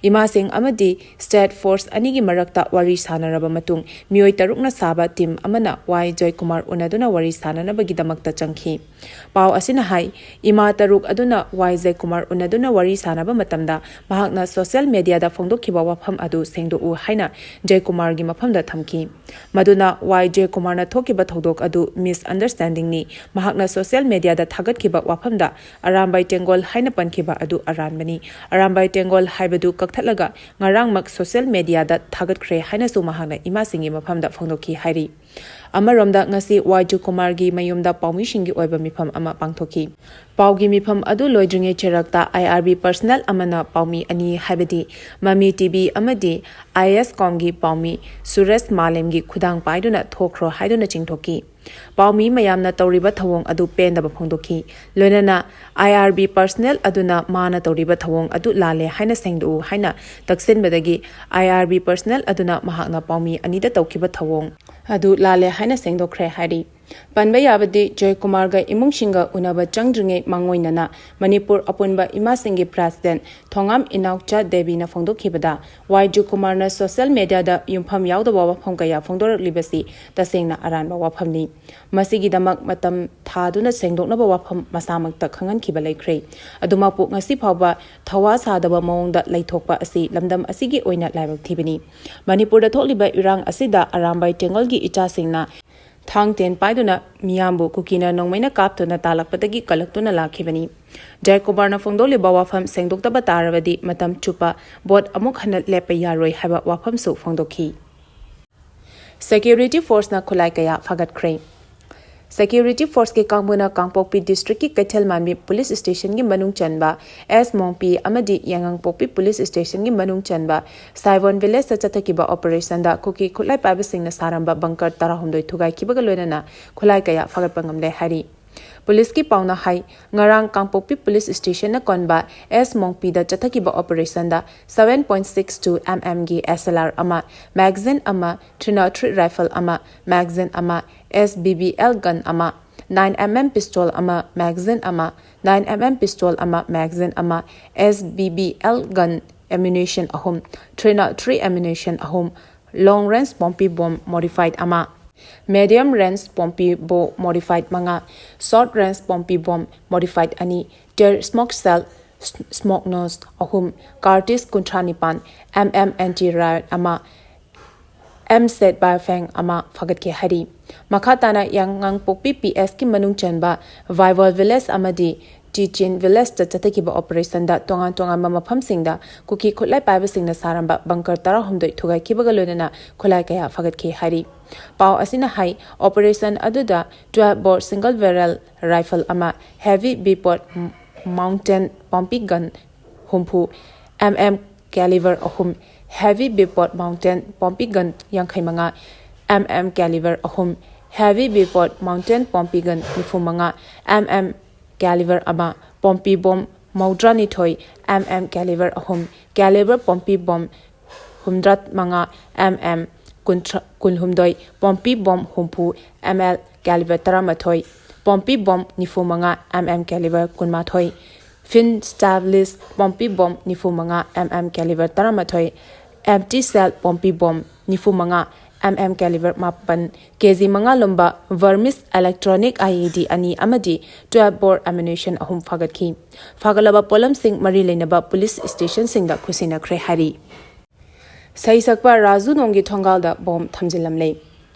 ꯏꯃꯥꯁꯤꯡ ꯑꯃꯗꯤ ꯁ꯭ꯇꯦꯠ ꯐꯣꯔꯁ ꯑꯅꯤꯒꯤ ꯃꯔꯛꯇ ꯋꯥꯔꯤ ꯁꯥꯟꯅꯔꯕ ꯃꯇꯨꯡ ꯃꯤꯑꯣꯏ ꯇꯔꯨꯛꯅ ꯁꯥꯕ ꯇꯤꯝ ꯑꯃꯅ ꯋꯥꯏ ꯖꯌꯀꯨꯃꯥꯔ ꯎꯅꯗꯨꯅ ꯋꯥꯔꯤ ꯁꯥꯟꯅꯅꯕꯒꯤꯗꯃꯛꯇ ꯆꯪꯈꯤ꯫ ꯄꯥꯎ ꯑꯁꯤꯅ ꯍꯥꯏ, ꯏꯃꯥ ꯇꯔꯨꯛ ꯑꯗꯨꯅ ꯋꯥꯏ ꯖꯌꯀꯨꯃꯥꯔ ꯎꯅꯗꯨꯅ ꯋꯥꯔꯤ ꯁꯥꯟꯅꯕ ꯃꯇꯝꯗ ꯃꯍꯥꯛꯅ ꯁꯣꯁꯤꯌꯦꯜ ꯃꯦꯗꯤꯌꯥꯗ ꯐꯣꯡꯗꯣꯛꯈꯤꯕ ꯋꯥꯐꯝ ꯑꯗꯨ ꯁꯦꯡꯗꯣꯛꯎ ꯍꯥꯏꯅ ꯖꯌꯀꯨꯃꯥꯔꯒꯤ ꯃꯐꯝꯗ ꯊꯝꯈꯤ꯫ ꯃꯗꯨꯅ ꯋꯥꯏ ꯖꯌꯀꯨꯃꯥꯔꯅ ꯊꯣꯛꯈꯤꯕ ꯊꯧꯗꯣꯛ ꯑꯗꯨ ꯃꯤꯁꯑꯟꯗꯔꯁ꯭ꯇꯦꯟ ꯅꯤꯡꯅꯤ꯫ ꯃꯍꯥꯛꯅ ꯁꯣꯁꯤꯌꯦꯜ ꯃꯦꯗꯤꯌꯥꯗ ꯊꯥꯒꯠꯈꯤꯕ ꯋꯥꯐꯝꯗ ꯑꯔꯥꯝꯕꯥꯏ ꯇꯦꯡꯒꯣꯜ ꯍꯥꯏꯅ ꯄꯟꯈꯤꯕ ꯑꯗꯨ ꯑꯔꯥꯟꯕꯅꯤ꯫ ꯑꯔꯥꯝꯕꯥꯏ ꯇꯦꯡꯒꯣꯜ ꯍꯥꯏꯕꯗꯨ ꯀꯛꯊꯠꯂꯒ ꯉꯔꯥꯡꯃꯛ ꯁꯣꯁꯤꯌꯦꯜ ꯃꯦꯗꯤꯌꯥꯗ ꯊꯥꯒꯠꯈ꯭ꯔꯦ ꯍꯥꯏꯅꯁꯨ ꯃꯍꯥꯛꯅ ꯏꯃꯥꯁꯤꯡꯒꯤ ꯃꯐꯝꯗ ꯐꯣꯡꯗꯣꯛꯈꯤ ꯍꯥꯏꯔꯤ꯫ ꯑꯃꯔꯣꯝꯗ ꯉꯁꯤ ꯋꯥꯏ ꯖꯨꯀꯨꯃꯥꯔꯒꯤ ꯃꯌꯨꯝꯗ ꯄꯥꯎꯃꯤꯁꯤꯡꯒꯤ ꯑꯣꯏꯕ ꯃꯤꯐꯝ ꯑꯃ ꯄꯥꯡꯊꯣꯛꯈꯤ꯫ ꯄꯥꯎꯒꯤ ꯃꯤꯐꯝ ꯑꯗꯨ ꯂꯣꯏꯗ꯭ꯔꯤꯉꯩ ꯆꯩꯔꯛꯇ ꯑꯥꯏ ꯑꯥꯔ ꯕꯤ ꯄꯔꯁꯅꯦꯜ ꯑꯃꯅ ꯄꯥꯎꯃꯤ ꯑꯅꯤ ꯍꯥꯏꯕꯗꯤ ꯃꯃꯤ ꯇꯤ ꯚꯤ ꯑꯃꯗꯤ ꯑꯥꯏ ꯑꯦꯁ ꯀꯣꯝꯒꯤ ꯄꯥꯎꯃꯤ ꯁꯨꯔꯦꯁ ꯃꯥꯂꯦꯝꯒꯤ ꯈꯨꯗꯥꯡ ꯄꯥꯏꯗꯨꯅ ꯊꯣꯛꯈ꯭ꯔꯣ ꯍꯥꯏꯗꯨꯅ ꯆꯤꯡꯊꯣꯛꯈꯤ꯫ ꯄꯥꯎꯃꯤ ꯃꯌꯥꯝꯅ ꯇꯧꯔꯤꯕ ꯊꯧꯑꯣꯡ ꯑꯗꯨ ꯄꯦꯟꯗꯕ ꯐꯣꯡꯗꯣꯛꯈꯤ꯫ ꯂꯣꯏꯅꯅ ꯑꯥꯏ ꯑꯥꯔ ꯕꯤ ꯄꯔꯁꯅꯦꯜ ꯑꯗꯨꯅ ꯃꯥꯅ ꯇꯧꯔꯤꯕ ꯊꯧꯑꯣꯡ ꯑꯗꯨ ꯂꯥꯜꯂꯦ ꯍꯥꯏꯅ ꯁꯦꯡꯗꯣꯛꯎ ꯍꯥꯏꯅ ꯇꯛꯁꯤꯟꯕꯗꯒꯤ ꯑꯥꯏ ꯑꯥꯔ ꯕꯤ ꯄꯔꯁꯅꯦꯜ ꯑꯗꯨꯅ ꯃꯍꯥꯛꯅ ꯄꯥꯎꯃꯤ ꯑꯅꯤꯗ ꯇꯧꯈꯤꯕ ꯊꯧꯑꯣꯡ ꯑꯗꯨ ꯂꯥꯜꯂꯦ ꯍꯥꯏꯅ ꯁꯦꯡꯗꯣꯛꯈ꯭ꯔꯦ ꯍꯥꯏꯔꯤ꯫ ꯄꯟꯕ ꯌꯥꯕꯗꯤ ꯖꯣꯏꯀꯨꯃꯥꯔꯒ ꯏꯃꯨꯡꯁꯤꯡꯒ ꯎꯅꯕ ꯆꯪꯗ꯭ꯔꯤꯉꯩ ꯃꯥꯡꯑꯣꯏꯅꯅ ꯃꯅꯤꯄꯨꯔ ꯑꯄꯨꯟꯕ ꯏꯃꯥꯁꯤꯡꯒꯤ ꯄ꯭ꯔꯦꯁꯤꯗꯦꯟ ꯊꯣꯉꯥꯝ ꯏꯅꯥꯎꯆꯥ ꯗꯦꯕꯤꯅ ꯐꯣꯡꯗꯣꯛꯈꯤꯕꯗ ꯋꯥꯏ ꯖꯨꯀꯨꯃꯥꯔꯅ ꯁꯣꯁꯤꯌꯦꯜ ꯃꯦꯗꯤꯌꯥꯗ ꯌꯨꯝꯐꯝ ꯌꯥꯎꯗꯕ ꯋꯥꯐꯝ ꯀꯌꯥ ꯐꯣꯡꯗꯣꯔꯛꯂꯤꯕꯁꯤ ꯇꯁꯦꯡꯅ ꯑꯔꯥꯟꯕ ꯋꯥꯐꯝꯅꯤ꯫ ꯃꯁꯤꯒꯤꯗꯃꯛ ꯃꯇꯝ ꯊꯥꯗꯨꯅ ꯁꯦꯡꯗꯣꯛꯅꯕ ꯋꯥꯐꯝ ꯃꯁꯥꯃꯛꯇ ꯈꯪꯍꯟꯈꯤꯕ ꯂꯩꯈ꯭ꯔꯦ꯫ ꯑꯗꯨꯃꯛꯄꯨ ꯉꯁꯤ ꯐꯥꯎꯕ ꯊꯋꯥ ꯁꯥꯗꯕ ꯃꯑꯣꯡꯗ ꯂꯩꯊꯣꯛꯄ ꯑꯁꯤ ꯂꯝꯗꯝ ꯑꯁꯤꯒꯤ ꯑꯣꯏꯅ ꯂꯥꯏꯕꯛ ꯊꯤꯕꯅꯤ꯫ ꯃꯅꯤꯄꯨꯔꯗ ꯊꯣꯛꯂꯤꯕ ꯏꯔꯥꯡ ꯑꯁꯤꯗ ꯑꯔꯥꯝꯕꯥꯏ ꯇꯦꯡꯒꯣꯜꯒꯤ ꯏꯆꯥꯁꯤꯡꯅ ꯊꯥꯡ ꯇꯦꯟ ꯄꯥꯏꯗꯨꯅ ꯃꯤꯌꯥꯝꯕꯨ ꯀꯨꯀꯤꯅ ꯅꯣꯡꯃꯩꯅ ꯀꯥꯞꯇꯨꯅ ꯇꯥꯜꯂꯛꯄꯗꯒꯤ ꯀꯜꯂꯛꯇꯨꯅ ꯂꯥꯛꯈꯤꯕꯅꯤ꯫ ꯖꯌꯀꯨꯃꯥꯔꯅ ꯐꯣꯡꯗꯣꯛꯂꯤꯕ ꯋꯥꯐꯝ ꯁꯦꯡꯗꯣꯛꯇꯕ ꯇꯥꯔꯕꯗꯤ ꯃꯇꯝ ꯆꯨꯞꯄ ꯚꯣꯠ ꯑꯃꯨꯛ ꯍꯟꯅ ꯂꯦꯞꯄ ꯌꯥꯔꯣꯏ ꯍꯥꯏꯕ ꯋꯥꯐꯝꯁꯨ ꯐꯣꯡꯗꯣꯛꯈꯤ꯫ ꯁꯦꯀ꯭ꯌꯨꯔꯤꯇꯤ ꯐꯣꯔꯁꯅ ꯈꯨꯠꯂꯥꯏ ꯀꯌꯥ ꯐꯥꯒꯠꯈ꯭ꯔꯦ꯫ ꯁꯦꯀ꯭ꯌꯨꯔꯤꯇꯤ ꯐꯣꯔꯁꯀꯤ ꯀꯥꯡꯕꯨꯅ ꯀꯥꯡꯄꯣꯛꯄꯤ ꯗꯤꯁꯇ꯭ꯔꯤꯛꯀꯤ ꯀꯩꯊꯦꯜ ꯃꯥꯟꯕꯤ ꯄꯨꯂꯤꯁ ꯁ꯭ꯇꯦꯁꯟꯒꯤ ꯃꯅꯨꯡ ꯆꯟꯕ ꯑꯦꯁ ꯃꯣꯡꯄꯤ ꯑꯃꯗꯤ ꯌꯥꯏꯉꯪꯄꯣꯛꯄꯤ ꯄꯨꯂꯤꯁ ꯁ꯭ꯇꯦꯁꯟꯒꯤ ꯃꯅꯨꯡ ꯆꯟꯕ ꯁꯥꯏꯕꯣꯟ ꯚꯤꯂꯦꯖꯇ ꯆꯠꯊꯈꯤꯕ ꯑꯣꯄꯔꯦꯁꯟꯗ ꯀꯨꯀꯤ ꯈꯨꯠꯂꯥꯏ ꯄꯥꯏꯕꯁꯤꯡꯅ ꯁꯥꯔꯝꯕ ꯕꯪꯀꯔ ꯇꯔꯥꯍꯨꯝꯗꯣꯏ ꯊꯨꯒꯥꯏꯈꯤꯕꯒ ꯂꯣꯏꯅꯅ ꯈꯨꯠꯂꯥꯏ ꯀꯌꯥ ꯐꯥꯒꯠꯄ ꯉꯝꯂꯦ ꯍꯥꯏꯔꯤ꯫ ꯄꯨꯂꯤꯁꯀꯤ ꯄꯥꯎꯅ ꯍꯥꯏ, ꯉꯔꯥꯡ ꯀꯥꯡꯄꯣꯛꯄꯤ ꯄꯨꯂꯤꯁ ꯁ꯭ꯇꯦꯁꯟꯅ ꯀꯣꯟꯕ ꯑꯦꯁ ꯃꯣꯡꯄꯤꯗ ꯆꯠꯊꯈꯤꯕ ꯑꯣꯄꯔꯦꯁꯟꯗ seven point six two mm ꯒꯤ S L R ꯑꯃ, magazine ꯑꯃ, three nought three rifle ꯑꯃ, magazine ꯑꯃ, S B B L gun ꯑꯃ, nine mm pistol ꯑꯃ, magazine ꯑꯃ, nine mm pistol ꯑꯃ, magazine ꯑꯃ, S B B L gun ammunition ꯑꯍꯨꯝ, three nought three ammunition ꯑꯍꯨꯝ, long range Pompey bomb modified ꯑꯃ, medium range ꯄꯣꯝꯄꯤ ꯕꯣ modified ꯃꯉꯥ, short range Pompey bomb modified ꯑꯅꯤ, tear smoke shell, smoke nose ꯑꯍꯨꯝ, cartridge ꯀꯨꯟꯊ꯭ꯔꯥ ꯅꯤꯄꯥꯟ, M M anti riot ꯑꯃ, ꯑꯦꯝ ꯁꯦꯠ ꯕꯥꯏꯐꯦꯡ ꯑꯃ ꯐꯥꯒꯠꯈꯤ ꯍꯥꯏꯔꯤ꯫ ꯃꯈꯥ ꯇꯥꯅ ꯌꯥꯉꯥꯡꯄꯣꯛꯄꯤ ꯄꯤ ꯑꯦꯁꯀꯤ ꯃꯅꯨꯡ ꯆꯟꯕ ꯚꯥꯏꯕꯣꯜ ꯚꯤꯂꯦꯖ ꯑꯃꯗꯤ ꯇꯤꯆꯤꯟ ꯚꯤꯂꯦꯖꯇ ꯆꯠꯊꯈꯤꯕ ꯑꯣꯄꯔꯦꯁꯟꯗ ꯇꯣꯉꯥꯟ ꯇꯣꯉꯥꯟꯕ ꯃꯐꯝꯁꯤꯡꯗ ꯀꯨꯀꯤ ꯈꯨꯠꯂꯥꯏ ꯄꯥꯏꯕꯁꯤꯡꯅ ꯁꯥꯔꯝꯕ ꯕꯪꯀꯔ ꯇꯔꯥꯍꯨꯝꯗꯣꯏ ꯊꯨꯒꯥꯏꯈꯤꯕꯒ ꯂꯣꯏꯅꯅ ꯈꯨꯠꯂꯥꯏ ꯀꯌꯥ ꯐꯥꯒꯠꯈꯤ ꯍꯥꯏꯔꯤ꯫ ꯄꯥꯎ ꯑꯁꯤꯅ ꯍꯥꯏ, ꯑꯣꯄꯔꯦꯁꯟ ꯑꯗꯨꯗ ꯇꯨꯌꯦꯜꯐ ꯕꯣꯔ ꯁꯤꯡꯒꯜ ꯕꯦꯔꯦꯜ ꯔꯥꯏꯐꯜ ꯑꯃ, ꯍꯦꯚꯤ ꯕꯤꯄꯣꯠ ꯃꯥꯎꯟꯇꯦꯟ ꯄꯝꯄꯤ ꯒꯟ ꯍꯨꯝꯐꯨ, ꯑꯦꯝ ꯑꯦꯝ ꯀꯦꯂꯤꯕꯔ ꯑꯍꯨꯝ, ꯍꯦꯚꯤ ꯕꯤꯄꯣꯠ ꯃꯥꯎꯟꯇꯦꯟ ꯄꯝꯄꯤ ꯒꯟ ꯌꯥꯡꯈꯩ ꯃꯉꯥ, ꯑꯦꯝ ꯑꯦꯝ ꯀꯦꯂꯤꯕꯔ ꯑꯍꯨꯝ, ꯍꯦꯚꯤ ꯕꯤꯄꯣꯠ ꯃꯥꯎꯟꯇꯦꯟ ꯄꯝꯄꯤ ꯒꯟ ꯅꯤꯐꯨ ꯃꯉꯥ, ꯑꯦꯝ ꯑꯦꯝ ꯀꯦꯂꯤꯕꯔ ꯑꯃ, ꯄꯝꯄꯤ ꯕꯣꯝ ꯃꯧꯗ꯭ꯔꯥ ꯅꯤꯊꯣꯏ, ꯑꯦꯝ ꯑꯦꯝ ꯀꯦꯂꯤꯕꯔ ꯑꯍꯨꯝ, ꯀꯦꯂꯤꯕꯔ ꯄꯝꯄꯤ ꯕꯣꯝ ꯍꯨꯝꯗ꯭ꯔꯥ ꯃꯉꯥ, ꯑꯦꯝ ꯑꯦꯝ ꯀꯨꯟꯊ꯭ꯔꯥ, ꯀꯨꯟꯍꯨꯝꯗꯣꯏ, ꯄꯝꯄꯤ ꯕꯣꯝ ꯍꯨꯝꯐꯨ, ꯑꯦꯝ ꯑꯦꯜ ꯀꯦꯂꯤꯕꯔ ꯇꯔꯥꯃꯥꯊꯣꯏ, ꯄꯝꯄꯤ ꯕꯣꯝ ꯅꯤꯐꯨ ꯃꯉꯥ, ꯑꯦꯝ ꯑꯦꯝ ꯀꯦꯂꯤꯕꯔ ꯀꯨꯟꯃꯥꯊꯣꯏ, ꯐꯤꯟ ꯁ꯭ꯇꯥꯕ꯭ꯂꯤꯁ ꯄꯝꯄꯤ ꯕꯣꯝ ꯅꯤꯐꯨ ꯃꯉꯥ, ꯑꯦꯝ ꯑꯦꯝ ꯀꯦꯂꯤꯕꯔ ꯇꯔꯥꯃꯥꯊꯣꯏ, ꯑꯦꯝꯇꯤ ꯁꯦꯜ ꯄꯝꯄꯤ ꯕꯣꯝ ꯅꯤꯐꯨ ꯃꯉꯥ, ꯑꯦꯝ ꯑꯦꯝ ꯀꯦꯂꯤꯕꯔ ꯃꯥꯄꯟ, ꯀꯦ ꯖꯤ ꯃꯉꯥ ꯂꯨꯝꯕ ꯚꯔꯃꯤꯁ ꯏꯂꯦꯛꯇ꯭ꯔꯣꯅꯤꯛ ꯑꯥꯏ ꯏ ꯗꯤ ꯑꯅꯤ ꯑꯃꯗꯤ ꯇꯨꯌꯦꯜꯐ ꯕꯣꯔ ꯑꯦꯃꯨꯅꯤꯁꯟ ꯑꯍꯨꯝ ꯐꯥꯒꯠꯈꯤ꯫ ꯐꯥꯒꯠꯂꯕ ꯄꯣꯠꯂꯝꯁꯤꯡ ꯃꯔꯤ ꯂꯩꯅꯕ ꯄꯨꯂꯤꯁ ꯁ꯭ꯇꯦꯁꯟꯁꯤꯡꯗ ꯈꯨꯠꯁꯤꯟꯅꯈ꯭ꯔꯦ ꯍꯥꯏꯔꯤ꯫ ꯁꯩꯁꯛꯄ ꯔꯥꯖꯨ ꯅꯣꯡꯒꯤ ꯊꯣꯡꯒꯥꯜꯗ ꯕꯣꯝ ꯊꯝꯖꯤꯜꯂꯝꯂꯦ꯫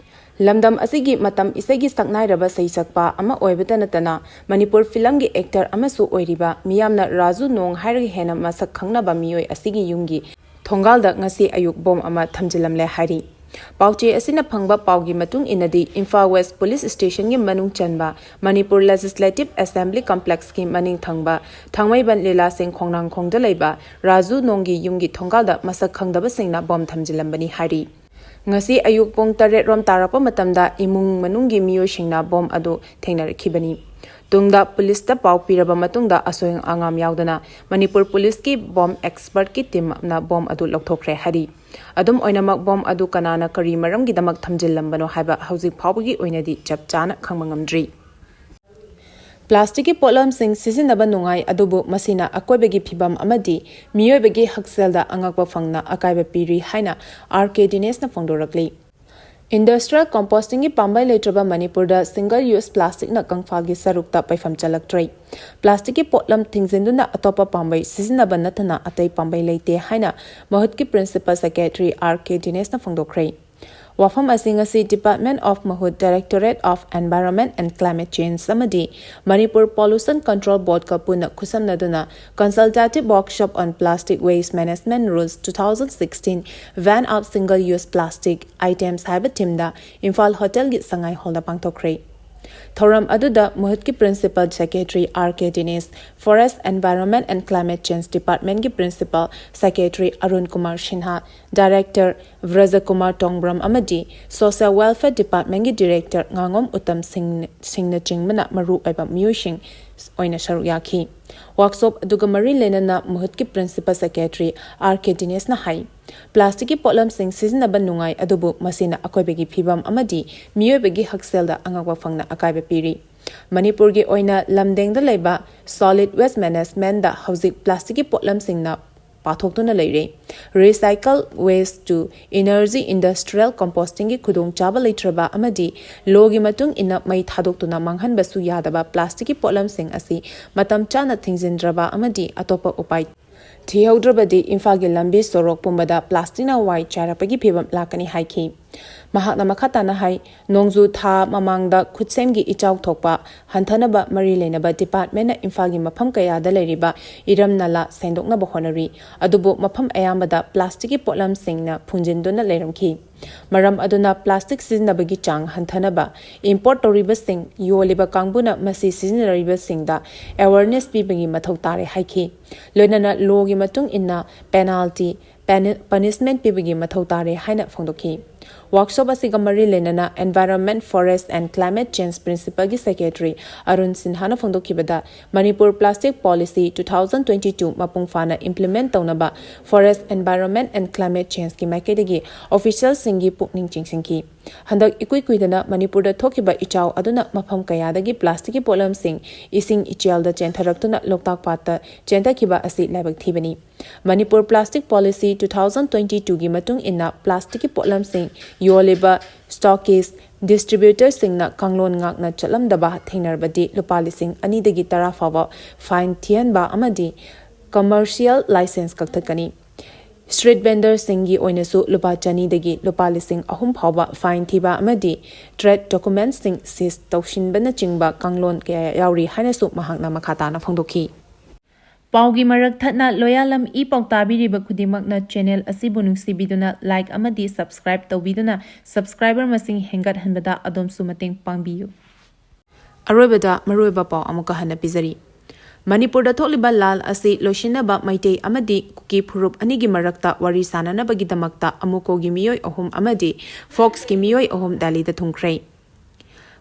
ꯂꯝꯗꯝ ꯑꯁꯤꯒꯤ ꯃꯇꯝ ꯏꯁꯩꯒꯤ ꯁꯛꯅꯥꯏꯔꯕ ꯁꯩꯁꯛꯄ ꯑꯃ ꯑꯣꯏꯕꯇ ꯅꯠꯇꯅ ꯃꯅꯤꯄꯨꯔ ꯐꯤꯂꯝꯒꯤ ꯑꯦꯛꯇꯔ ꯑꯃꯁꯨ ꯑꯣꯏꯔꯤꯕ ꯃꯤꯌꯥꯝꯅ ꯔꯥꯖꯨ ꯅꯣꯡ ꯍꯥꯏꯔꯒ ꯍꯦꯟꯅ ꯃꯁꯛ ꯈꯪꯅꯕ ꯃꯤꯑꯣꯏ ꯑꯁꯤꯒꯤ ꯌꯨꯝꯒꯤ ꯊꯣꯡꯒꯥꯜꯗ ꯉꯁꯤ ꯑꯌꯨꯛ ꯕꯣꯝ ꯑꯃ ꯊꯝꯖꯤꯜꯂꯝꯂꯦ ꯍꯥꯏꯔꯤ꯫ ꯄꯥꯎꯆꯦ ꯑꯁꯤꯅ ꯐꯪꯕ ꯄꯥꯎꯒꯤ ꯃꯇꯨꯡ ꯏꯟꯅꯗꯤ, ꯏꯝꯐꯥꯜ ꯋꯦꯁ ꯄꯨꯂꯤꯁ ꯁ꯭ꯇꯦꯁꯟꯒꯤ ꯃꯅꯨꯡ ꯆꯟꯕ ꯃꯅꯤꯄꯨꯔ ꯂꯦꯖꯤꯁꯂꯦꯇꯤꯚ ꯑꯦꯁꯦꯝꯕ꯭ꯂꯤ ꯀꯝꯄ꯭ꯂꯦꯛꯁꯀꯤ ꯃꯅꯤꯡ ꯊꯪꯕ ꯊꯥꯡꯃꯩꯕꯟ ꯂꯤꯂꯥꯁꯤꯡ ꯈꯣꯡꯅꯥꯡꯈꯣꯡꯗ ꯂꯩꯕ ꯔꯥꯖꯨ ꯅꯣꯡꯒꯤ ꯌꯨꯝꯒꯤ ꯊꯣꯡꯒꯥꯜꯗ ꯃꯁꯛ ꯈꯪꯗꯕꯁꯤꯡꯅ ꯕꯣꯝ ꯊꯝꯖꯤꯜꯂꯝꯕꯅꯤ ꯍꯥꯏꯔꯤ꯫ ꯉꯁꯤ ꯑꯌꯨꯛ ꯄꯨꯡ ꯇꯔꯦꯠ ꯔꯣꯝ ꯇꯥꯔꯛꯄ ꯃꯇꯝꯗ ꯏꯃꯨꯡ ꯃꯅꯨꯡꯒꯤ ꯃꯤꯑꯣꯏꯁꯤꯡꯅ ꯕꯣꯝ ꯑꯗꯨ ꯊꯦꯡꯅꯔꯛꯈꯤꯕꯅꯤ꯫ ꯇꯨꯡꯗ ꯄꯨꯂꯤꯁꯇ ꯄꯥꯎ ꯄꯤꯔꯕ ꯃꯇꯨꯡꯗ ꯑꯁꯣꯏ ꯑꯉꯥꯝ ꯌꯥꯎꯗꯅ ꯃꯅꯤꯄꯨꯔ ꯄꯨꯂꯤꯁꯀꯤ ꯕꯣꯝ ꯑꯦꯛꯁꯄꯔꯠꯀꯤ ꯇꯤꯝꯅ ꯕꯣꯝ ꯑꯗꯨ ꯂꯧꯊꯣꯛꯈ꯭ꯔꯦ ꯍꯥꯏꯔꯤ꯫ ꯑꯗꯨꯝ ꯑꯣꯏꯅꯃꯛ, ꯕꯣꯝ ꯑꯗꯨ ꯀꯅꯥꯅ ꯀꯔꯤ ꯃꯔꯝꯒꯤꯗꯃꯛ ꯊꯝꯖꯤꯜꯂꯝꯕꯅꯣ ꯍꯥꯏꯕ ꯍꯧꯖꯤꯛ ꯐꯥꯎꯕꯒꯤ ꯑꯣꯏꯅꯗꯤ ꯆꯞ ꯆꯥꯅ ꯈꯪꯕ ꯉꯝꯗ꯭ꯔꯤ꯫ ꯄ꯭ꯂꯥꯁꯇꯤꯛꯀꯤ ꯄꯣꯠꯂꯝꯁꯤꯡ ꯁꯤꯖꯤꯟꯅꯕ ꯅꯨꯡꯉꯥꯏ, ꯑꯗꯨꯕꯨ ꯃꯁꯤꯅ ꯑꯀꯣꯏꯕꯒꯤ ꯐꯤꯕꯝ ꯑꯃꯗꯤ ꯃꯤꯑꯣꯏꯕꯒꯤ ꯍꯛꯁꯦꯜꯗ ꯑꯉꯛꯄ ꯐꯪꯅ ꯑꯀꯥꯏꯕ ꯄꯤꯔꯤ ꯍꯥꯏꯅ ꯑꯥꯔ ꯀꯦ ꯗꯤꯅꯦꯁꯅ ꯐꯣꯡꯗꯣꯔꯛꯂꯤ꯫ ꯏꯟꯗꯁꯇ꯭ꯔꯤꯌꯦꯜ ꯀꯝꯄꯣꯁꯇꯤꯡꯒꯤ ꯄꯥꯝꯕꯩ ꯂꯩꯇ꯭ꯔꯕ ꯃꯅꯤꯄꯨꯔꯗ ꯁꯤꯡꯒꯜ ꯌꯨꯁ ꯄ꯭ꯂꯥꯁꯇꯤꯛꯅ ꯀꯪꯐꯥꯜꯒꯤ ꯁꯔꯨꯛꯇ ꯄꯩꯐꯝ ꯆꯜꯂꯛꯇ꯭ꯔꯦ꯫ ꯄ꯭ꯂꯥꯁꯇꯤꯛꯀꯤ ꯄꯣꯠꯂꯝ ꯊꯤꯡꯖꯤꯟꯗꯨꯅ ꯑꯇꯣꯞꯄ ꯄꯥꯝꯕꯩ ꯁꯤꯖꯤꯟꯅꯕ ꯅꯠꯇꯅ ꯑꯇꯩ ꯄꯥꯝꯕꯩ ꯂꯩꯇꯦ ꯍꯥꯏꯅ ꯃꯍꯨꯠꯀꯤ ꯄ꯭ꯔꯤꯟꯁꯤꯄꯜ ꯁꯦꯀ꯭ꯔꯦꯇꯔꯤ ꯑꯥꯔ ꯀꯦ ꯗꯤꯅꯦꯁꯅ ꯐꯣꯡꯗꯣꯛꯈ꯭ꯔꯦ꯫ ꯋꯥꯐꯝ ꯑꯁꯤ ꯉꯁꯤ Department of ꯃꯍꯨꯠ, Directorate of Environment and Climate Change ꯑꯃꯗꯤ ꯃꯅꯤꯄꯨꯔ Pollution Control Boardꯀ ꯄꯨꯟꯅ ꯈꯨꯠꯁꯝꯅꯗꯨꯅ Consultative Workshop on Plastic Waste Management Rules two thousand sixteen, Ban of Single Use Plastic Items ꯍꯥꯏꯕ themeꯗ ꯏꯝꯐꯥꯜ ꯍꯣꯇꯦꯜꯒꯤ ꯁꯉꯥꯏ ꯍꯣꯜꯗ ꯄꯥꯡꯊꯣꯛꯈ꯭ꯔꯦ꯫ ꯊꯧꯔꯝ ꯑꯗꯨꯗ ꯃꯍꯨꯠꯀꯤ Principal Secretary R K Dinesh, Forest, Environment and Climate Change Departmentꯀꯤ Principal Secretary Arun Kumar Sinha, Director ꯕ꯭ꯔꯖꯀꯨꯃꯥꯔ ꯇꯣꯡꯕ꯭ꯔꯝ ꯑꯃꯗꯤ Social Welfare Departmentꯀꯤ Director ꯉꯥꯉꯣꯝ Uttam ꯁꯤꯡ, ꯁꯤꯡꯅꯆꯤꯡꯕꯅ ꯃꯔꯨꯑꯣꯏꯕ ꯃꯤꯑꯣꯏꯁꯤꯡ ꯑꯣꯏꯅ ꯁꯔꯨꯛ ꯌꯥꯈꯤ꯫ Workshop ꯑꯗꯨꯒ ꯃꯔꯤ ꯂꯩꯅꯅ ꯃꯍꯨꯠꯀꯤ Principal Secretary R K Dineshꯅ ꯍꯥꯏ, ꯄ꯭ꯂꯥꯁꯇꯤꯛꯀꯤ ꯄꯣꯠꯂꯝꯁꯤꯡ ꯁꯤꯖꯤꯟꯅꯕ ꯅꯨꯡꯉꯥꯏ, ꯑꯗꯨꯕꯨ ꯃꯁꯤꯅ ꯑꯩꯈꯣꯏꯕꯒꯤ ꯐꯤꯕꯝ ꯑꯃꯗꯤ ꯃꯤꯑꯣꯏꯕꯒꯤ ꯍꯛꯁꯦꯜꯗ ꯑꯉꯛꯄ ꯐꯪꯅ ꯑꯀꯥꯏꯕ ꯄꯤꯔꯤ꯫ ꯃꯅꯤꯄꯨꯔꯒꯤ ꯑꯣꯏꯅ ꯂꯝꯗꯦꯡꯗ ꯂꯩꯕ Solid Waste Managementꯗ ꯍꯧꯖꯤꯛ ꯄ꯭ꯂꯥꯁꯇꯤꯛꯀꯤ ꯄꯣꯠꯂꯝꯁꯤꯡꯅ ꯄꯥꯊꯣꯛꯇꯨꯅ ꯂꯩꯔꯦ꯫ Recycle waste to energy industrial compostingꯒꯤ ꯈꯨꯗꯣꯡꯆꯥꯕ ꯂꯩꯇ꯭ꯔꯕ ꯑꯃꯗꯤ lawꯒꯤ ꯃꯇꯨꯡ ꯏꯟꯅ ꯃꯩ ꯊꯥꯗꯣꯛꯇꯨꯅ ꯃꯥꯡꯍꯟꯕꯁꯨ ꯌꯥꯗꯕ ꯄ꯭ꯂꯥꯁꯇꯤꯛꯀꯤ ꯄꯣꯠꯂꯝꯁꯤꯡ ꯑꯁꯤ ꯃꯇꯝ ꯆꯥꯅ ꯊꯤꯡꯖꯤꯟꯗ꯭ꯔꯕ ꯑꯃꯗꯤ ꯑꯇꯣꯞꯄ ꯎꯄꯥꯏ ꯊꯤꯍꯧꯗ꯭ꯔꯕꯗꯤ ꯏꯝꯐꯥꯜꯒꯤ ꯂꯝꯕꯤ ꯁꯣꯔꯣꯛ ꯄꯨꯝꯕꯗ ꯄ꯭ꯂꯥꯁꯇꯤꯛꯅ ꯋꯥꯏ ꯆꯥꯏꯔꯛꯄꯒꯤ ꯐꯤꯕꯝ ꯂꯥꯛꯀꯅꯤ ꯍꯥꯏꯈꯤ꯫ ꯃꯍꯥꯛꯅ ꯃꯈꯥ ꯇꯥꯅ ꯍꯥꯏ, ꯅꯣꯡꯖꯨ ꯊꯥ ꯃꯃꯥꯡꯗ ꯈꯨꯠꯁꯦꯝꯒꯤ ꯏꯆꯥꯎ ꯊꯣꯛꯄ ꯍꯟꯊꯅꯕ ꯃꯔꯤ ꯂꯩꯅꯕ departmentꯅ ꯏꯝꯐꯥꯜꯒꯤ ꯃꯐꯝ ꯀꯌꯥꯗ ꯂꯩꯔꯤꯕ ꯏꯔꯝ ꯅꯂꯥ ꯁꯦꯡꯗꯣꯛꯅꯕ ꯍꯣꯠꯅꯔꯤ, ꯑꯗꯨꯕꯨ ꯃꯐꯝ ꯑꯌꯥꯝꯕꯗ ꯄ꯭ꯂꯥꯁꯇꯤꯛꯀꯤ ꯄꯣꯠꯂꯝꯁꯤꯡꯅ ꯐꯨꯝꯖꯤꯟꯗꯨꯅ ꯂꯩꯔꯝꯈꯤ꯫ ꯃꯔꯝ ꯑꯗꯨꯅ ꯄ꯭ꯂꯥꯁꯇꯤꯛ ꯁꯤꯖꯤꯟꯅꯕꯒꯤ ꯆꯥꯡ ꯍꯟꯊꯅꯕ import ꯇꯧꯔꯤꯕꯁꯤꯡ, ꯌꯣꯜꯂꯤꯕ ꯀꯥꯡꯕꯨꯅ ꯃꯁꯤ ꯁꯤꯖꯤꯟꯅꯔꯤꯕꯁꯤꯡꯗ awareness ꯄꯤꯕꯒꯤ ꯃꯊꯧ ꯇꯥꯔꯦ ꯍꯥꯏꯈꯤ꯫ ꯂꯣꯏꯅꯅ lawꯒꯤ ꯃꯇꯨꯡ ꯏꯟꯅ penalty, ꯄꯦꯅꯤ-, punishment ꯄꯤꯕꯒꯤ ꯃꯊꯧ ꯇꯥꯔꯦ ꯍꯥꯏꯅ ꯐꯣꯡꯗꯣꯛꯈꯤ꯫ Workshop ꯑꯁꯤꯒ ꯃꯔꯤ ꯂꯩꯅꯅ Environment, Forest and Climate Change Principalꯒꯤ Secretary Arun ꯁꯤꯟꯍꯥꯅ ꯐꯣꯡꯗꯣꯛꯈꯤꯕꯗ, Manipur Plastic Policy two thousand twenty two ꯃꯄꯨꯡ ꯐꯥꯅ implement ꯇꯧꯅꯕ Forest, Environment and Climate Changeꯀꯤ ꯃꯥꯏꯀꯩꯗꯒꯤ officialꯁꯤꯡꯒꯤ ꯄꯨꯛꯅꯤꯡ ꯆꯤꯡꯁꯤꯟꯈꯤ꯫ ꯍꯟꯗꯛ ꯏꯀꯨꯏ ꯀꯨꯏꯗꯅ ꯃꯅꯤꯄꯨꯔꯗ ꯊꯣꯛꯈꯤꯕ ꯏꯆꯥꯎ ꯑꯗꯨꯅ ꯃꯐꯝ ꯀꯌꯥꯗꯒꯤ ꯄ꯭ꯂꯥꯁꯇꯤꯛꯀꯤ ꯄꯣꯠꯂꯝꯁꯤꯡ ꯏꯁꯤꯡ ꯏꯆꯦꯜꯗ ꯆꯦꯟꯊꯔꯛꯇꯨꯅ ꯂꯣꯛꯇꯥꯛ ꯄꯥꯠꯇ ꯆꯦꯟꯊꯈꯤꯕ ꯑꯁꯤ ꯂꯥꯏꯕꯛ ꯊꯤꯕꯅꯤ꯫ Manipur Plastic Policy two thousand twenty twoꯒꯤ ꯃꯇꯨꯡ ꯏꯟꯅ ꯄ꯭ꯂꯥꯁꯇꯤꯛꯀꯤ ꯄꯣꯠꯂꯝꯁꯤꯡ ꯌꯣꯜꯂꯤꯕ stockist, distributorꯁꯤꯡꯅ ꯀꯥꯡꯂꯣꯟ ꯉꯥꯛꯅ ꯆꯠꯂꯝꯗꯕ ꯊꯦꯡꯅꯔꯕꯗꯤ ꯂꯨꯄꯥ ꯂꯤꯁꯤꯡ ꯑꯅꯤꯗꯒꯤ ꯇꯔꯥ ꯐꯥꯎꯕ fine ꯊꯤꯍꯟꯕ ꯑꯃꯗꯤ commercial licence ꯀꯛꯊꯠꯀꯅꯤ꯫ ꯁ꯭ꯇ꯭ꯔꯤꯠ ꯚꯦꯟꯗꯔꯁꯤꯡꯒꯤ ꯑꯣꯏꯅꯁꯨ ꯂꯨꯄꯥ ꯆꯅꯤꯗꯒꯤ ꯂꯨꯄꯥ ꯂꯤꯁꯤꯡ ꯑꯍꯨꯝ ꯐꯥꯎꯕ ꯐꯥꯏꯟ ꯊꯤꯕ ꯑꯃꯗꯤ ꯇ꯭ꯔꯦꯗ ꯗꯣꯀꯨꯃꯦꯟꯠꯁꯤꯡ ꯁꯤꯖ ꯇꯧꯁꯤꯟꯕꯅꯆꯤꯡꯕ ꯀꯥꯡꯂꯣꯟ ꯀꯌꯥ ꯌꯥꯎꯔꯤ ꯍꯥꯏꯅꯁꯨ ꯃꯍꯥꯛꯅ ꯃꯈꯥ ꯇꯥꯅ ꯐꯣꯡꯗꯣꯛꯈꯤ꯫ ꯄꯥꯎꯒꯤ ꯃꯔꯛ ꯊꯠꯅ ꯂꯣꯌꯥꯂꯝ ꯏ ꯄꯥꯎ ꯇꯥꯕꯤꯔꯤꯕ ꯈꯨꯗꯤꯡꯃꯛꯅ ꯆꯦꯅꯦꯜ ꯑꯁꯤꯕꯨ ꯅꯨꯡꯁꯤꯕꯤꯗꯨꯅ ꯂꯥꯏꯛ ꯑꯃꯗꯤ ꯁꯕꯁꯀ꯭ꯔꯥꯏꯕ ꯇꯧꯕꯤꯗꯨꯅ ꯁꯕꯁꯀ꯭ꯔꯥꯏꯕꯔ ꯃꯁꯤꯡ ꯍꯦꯟꯒꯠꯍꯟꯕꯗ ꯑꯗꯣꯝꯁꯨ ꯃꯇꯦꯡ ꯄꯥꯡꯕꯤꯌꯨ꯫ ꯑꯔꯣꯏꯕꯗ ꯃꯔꯨꯑꯣꯏꯕ ꯄꯥꯎ ꯑꯃꯨꯛꯀ ꯍꯟꯅ ꯄꯤꯖꯔꯤ꯫ ꯃꯅꯤꯄꯨꯔꯗ ꯊꯣꯛꯂꯤꯕ ꯂꯥꯜ ꯑꯁꯤ ꯂꯣꯏꯁꯤꯟꯅꯕ ꯃꯩꯇꯩ ꯑꯃꯗꯤ ꯀꯨꯀꯤ ꯐꯨꯔꯨꯞ ꯑꯅꯤꯒꯤ ꯃꯔꯛꯇ ꯋꯥꯔꯤ ꯁꯥꯅꯅꯕꯒꯤꯗꯃꯛꯇ ꯑꯃꯨꯀꯣꯒꯤ ꯃꯤꯑꯣꯏ ꯑꯍꯨꯝ ꯑꯃꯗꯤ ꯐꯣꯛꯁꯀꯤ ꯃꯤꯑꯣꯏ ꯑꯍꯨꯝ ꯗꯦꯜꯂꯤꯗ ꯊꯨꯡꯈ꯭ꯔꯦ꯫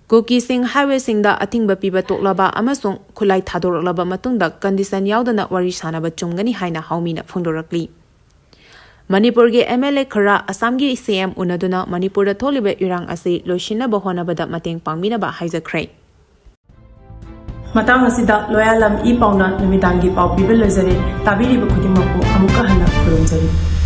ꯀꯨꯀꯤꯁꯤꯡ ꯍꯥꯏꯋꯦꯁꯤꯡꯗ ꯑꯊꯤꯡꯕ ꯄꯤꯕ ꯇꯣꯛꯂꯕ ꯑꯃꯁꯨꯡ ꯈꯨꯠꯂꯥꯏ ꯊꯥꯗꯣꯔꯛꯂꯕ ꯃꯇꯨꯡꯗ ꯀꯟꯗꯤꯁꯟ ꯌꯥꯎꯗꯅ ꯋꯥꯔꯤ ꯁꯥꯅꯕ ꯆꯨꯝꯒꯅꯤ ꯍꯥꯏꯅ ꯍꯥꯎꯃꯤꯅ ꯐꯣꯡꯗꯣꯔꯛꯂꯤ꯫ ꯃꯅꯤꯄꯨꯔꯒꯤ ꯑꯦꯝ ꯑꯦꯜ ꯑꯦ ꯈꯔ ꯑꯁꯥꯝꯒꯤ ꯁꯤ ꯑꯦꯝ ꯎꯅꯗꯨꯅ ꯃꯅꯤꯄꯨꯔꯗ ꯊꯣꯛꯂꯤꯕ ꯏꯔꯥꯡ ꯑꯁꯤ ꯂꯣꯏꯁꯤꯟꯅꯕ ꯍꯣꯠꯅꯕꯗ ꯃꯇꯦꯡ ꯄꯥꯡꯕꯤꯅꯕ ꯍꯥꯏꯖꯈ꯭ꯔꯦ꯫ ꯃꯇꯥꯡ ꯑꯁꯤꯗ ꯂꯣꯌꯥꯂꯝ ꯏ ꯄꯥꯎꯅ ꯅꯨꯃꯤꯗꯥꯡꯒꯤ ꯄꯥꯎ ꯄꯤꯕ ꯂꯣꯏꯖꯔꯦ꯫ ꯇꯥꯕꯤꯔꯤꯕ ꯈꯨꯗꯤꯡꯃꯛꯄꯨ ꯑꯃꯨꯛꯀ ꯍꯟꯅ ꯈꯨꯔꯨꯝꯖꯔꯤ꯫